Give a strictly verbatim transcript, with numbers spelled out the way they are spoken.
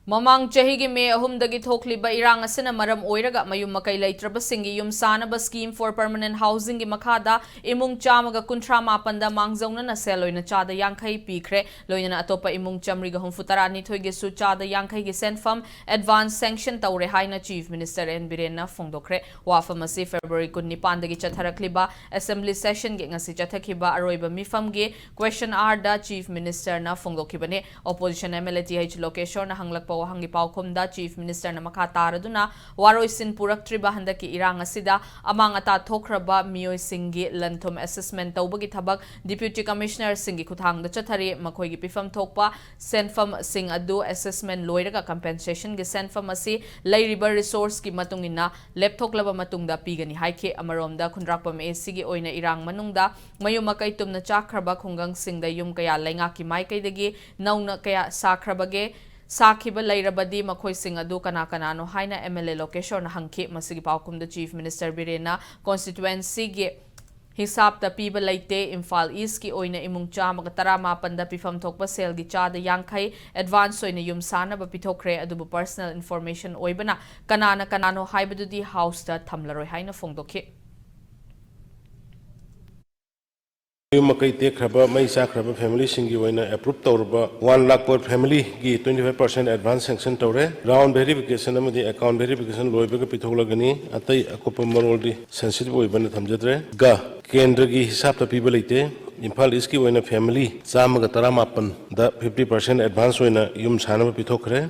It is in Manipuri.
ꯃꯃꯥꯡ ꯆꯍꯤꯒꯤ ꯃꯦ ꯑꯍꯨꯝꯗꯒꯤ ꯊꯣꯛꯂꯤꯕ ꯏꯔꯥꯡ ꯑꯁꯤꯅ ꯃꯔꯝ ꯑꯣꯏꯔꯒ ꯃꯌꯨꯝ ꯃꯀꯩ ꯂꯩꯇ꯭ꯔꯕꯁꯤꯡꯒꯤ ꯌꯨꯝ ꯁꯥꯅꯕ Scheme for Permanent Housingꯒꯤ ꯃꯈꯥꯗ ꯏꯃꯨꯡ ꯆꯥꯝꯃꯒ ꯀꯨꯟꯊ꯭ꯔꯥ ꯃꯥꯄꯟꯗ ꯃꯥꯡꯖꯧꯅꯅ ꯁꯦꯜ ꯑꯣꯏꯅ ꯆꯥꯗ ꯌꯥꯡꯈꯩ ꯄꯤꯈ꯭ꯔꯦ꯫ ꯂꯣꯏꯅꯅ ꯑꯇꯣꯞꯄ ꯏꯃꯨꯡ ꯆꯥꯃꯔꯤꯒ ꯍꯨꯝꯐꯨ ꯇꯔꯥꯅꯤꯊꯣꯏꯒꯤꯁꯨ ꯆꯥꯗ ꯌꯥꯡꯈꯩꯒꯤ ꯁꯦꯟꯐꯝ advance sanction ꯇꯧꯔꯦ ꯍꯥꯏꯅ Chief Minister N ꯕꯤꯔꯦꯟꯅ ꯐꯣꯡꯗꯣꯛꯈ꯭ꯔꯦ꯫ ꯋꯥꯐꯝ ꯑꯁꯤ February ꯀꯨꯟꯅꯤꯄꯥꯟꯗꯒꯤ ꯆꯠꯊꯔꯛꯂꯤꯕ Assembly Sessionꯒꯤ ꯉꯁꯤ ꯆꯠꯊꯈꯤꯕ ꯑꯔꯣꯏꯕ ꯃꯤꯐꯝꯒꯤ Question Hourꯗ Chief Ministerꯅ ꯐꯣꯡꯗꯣꯛꯈꯤꯕꯅꯤ꯫ Opposition MLA ꯇꯤ ꯑꯩꯆ ꯂꯣꯀꯦꯁꯣꯔꯅ ꯍꯪꯂꯛꯄ ꯋꯥꯍꯪꯒꯤ ꯄꯥꯎꯈꯨꯝꯗ Chief Ministerꯅ ꯃꯈꯥ ꯇꯥꯔꯗꯨꯅ ꯋꯥꯔꯣꯏꯁꯤꯟ ꯄꯨꯔꯛꯇ꯭ꯔꯤꯕ ꯍꯟꯗꯛꯀꯤ ꯏꯔꯥꯡ ꯑꯁꯤꯗ ꯑꯃꯥꯡ ꯑꯇꯥ ꯊꯣꯛꯈ꯭ꯔꯕ ꯃꯤꯑꯣꯏꯁꯤꯡꯒꯤ ꯂꯟ-ꯊꯨꯝ assessment ꯇꯧꯕꯒꯤ ꯊꯕꯛ Deputy Commissionerꯁꯤꯡꯒꯤ ꯈꯨꯠꯊꯥꯡꯗ ꯆꯠꯊꯔꯤ꯫ ꯃꯈꯣꯏꯒꯤ ꯄꯤꯐꯝ ꯊꯣꯛꯄ ꯁꯦꯟꯐꯝꯁꯤꯡ ꯑꯗꯨ assessment ꯂꯣꯏꯔꯒ compensationꯒꯤ ꯁꯦꯟꯐꯝ ꯑꯁꯤ ꯂꯩꯔꯤꯕ resourceꯀꯤ ꯃꯇꯨꯡ ꯏꯟꯅ ꯂꯦꯞꯊꯣꯛꯂꯕ ꯃꯇꯨꯡꯗ ꯄꯤꯒꯅꯤ ꯍꯥꯏꯈꯤ꯫ ꯑꯃꯔꯣꯝꯗ, ꯈꯨꯟꯗ꯭ꯔꯥꯛꯄꯝ A Cꯒꯤ ꯑꯣꯏꯅ ꯏꯔꯥꯡ ꯃꯅꯨꯡꯗ ꯃꯌꯨꯝ ꯃꯀꯩ ꯇꯨꯝꯅ ꯆꯥꯛꯈ꯭ꯔꯕ ꯈꯨꯡꯒꯪꯁꯤꯡꯗ ꯌꯨꯝ ꯀꯌꯥ ꯂꯩꯉꯥꯛꯀꯤ ꯃꯥꯏꯀꯩꯗꯒꯤ ꯅꯧꯅ ꯀꯌꯥ ꯁꯥꯈ꯭ꯔꯕꯒꯦ, ꯁꯥꯈꯤꯕ ꯂꯩꯔꯕꯗꯤ ꯃꯈꯣꯏꯁꯤꯡ ꯑꯗꯨ ꯀꯅꯥ ꯀꯅꯥꯅꯣ ꯍꯥꯏꯅ MLA ꯂꯣꯀꯦꯁꯣꯔꯅ ꯍꯪꯈꯤ꯫ ꯃꯁꯤꯒꯤ ꯄꯥꯎꯈꯨꯝꯗ Chief Minister ꯕꯤꯔꯦꯟꯅ constituencyꯒꯤ ꯍꯤꯁꯥꯕꯇ ꯄꯤꯕ ꯂꯩꯇꯦ꯫ ꯏꯝꯐꯥꯜ Eastꯀꯤ ꯑꯣꯏꯅ ꯏꯃꯨꯡ ꯆꯥꯝꯃꯒ ꯇꯔꯥꯃꯥꯄꯟꯗ ꯄꯤꯐꯝ ꯊꯣꯛꯄ ꯁꯦꯜꯒꯤ ꯆꯥꯗ ꯌꯥꯡꯈꯩ advance ꯑꯣꯏꯅ ꯌꯨꯝ ꯁꯥꯅꯕ ꯄꯤꯊꯣꯛꯈ꯭ꯔꯦ, ꯑꯗꯨꯕꯨ personal information ꯑꯣꯏꯕꯅ ꯀꯅꯥꯅ ꯀꯅꯥꯅꯣ ꯍꯥꯏꯕꯗꯨꯗꯤ Houseꯇ ꯊꯝꯂꯔꯣꯏ ꯍꯥꯏꯅ ꯐꯣꯡꯗꯣꯛꯈꯤ꯫ ꯌꯨꯝ ꯃꯀꯩ ꯇꯦꯛꯈ꯭ꯔꯕ, ꯃꯩ ꯆꯥꯛꯈ꯭ꯔꯕ familyꯁꯤꯡꯒꯤ ꯑꯣꯏꯅ approve ꯇꯧꯔꯕ one lakh per familyꯒꯤ twenty five percent advance sanction ꯇꯧꯔꯦ꯫ Ground verification ꯑꯃꯗꯤ account verification ꯂꯣꯏꯕꯒ ꯄꯤꯊꯣꯛꯂꯒꯅꯤ꯫ ꯑꯇꯩ ꯑꯀꯨꯞꯄ ꯃꯔꯣꯜꯗꯤ sensitive ꯑꯣꯏꯕꯅ ꯊꯝꯖꯗ꯭ꯔꯦ꯫ ꯒ, ꯀꯦꯟꯗ꯭ꯔꯒꯤ ꯍꯤꯁꯥꯕꯇ ꯄꯤꯕ ꯂꯩꯇꯦ꯫ ꯏꯝꯐꯥꯜ Eastꯀꯤ ꯑꯣꯏꯅ family ꯆꯥꯝꯃꯒ ꯇꯔꯥꯃꯥꯄꯟꯗ fifty percent advance ꯑꯣꯏꯅ ꯌꯨꯝ ꯁꯥꯅꯕ ꯄꯤꯊꯣꯛꯈ꯭ꯔꯦ꯫